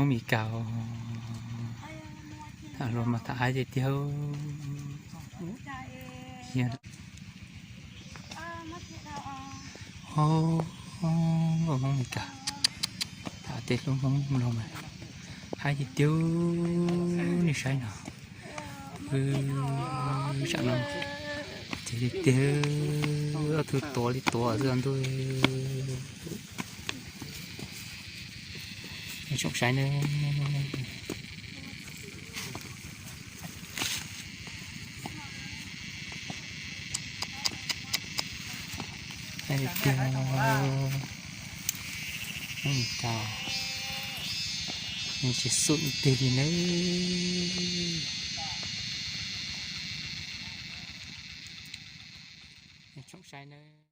Hmoob Mes Kas, tham hluas mas tham haib tiag tiag. Hmoob Mes Kas, tham tej hlub Hmoob Nplog mas haib tiag tiag. Nej saib no, wb tsam no ces tiag tiag, ob tug tuav li tuav xwb ntuj. Nej tsoom saib nawb. Haib tiag tiag. Hmoob Mes Kas, nws tsis xum tiag li nawb. Nej tsoom saib nawb.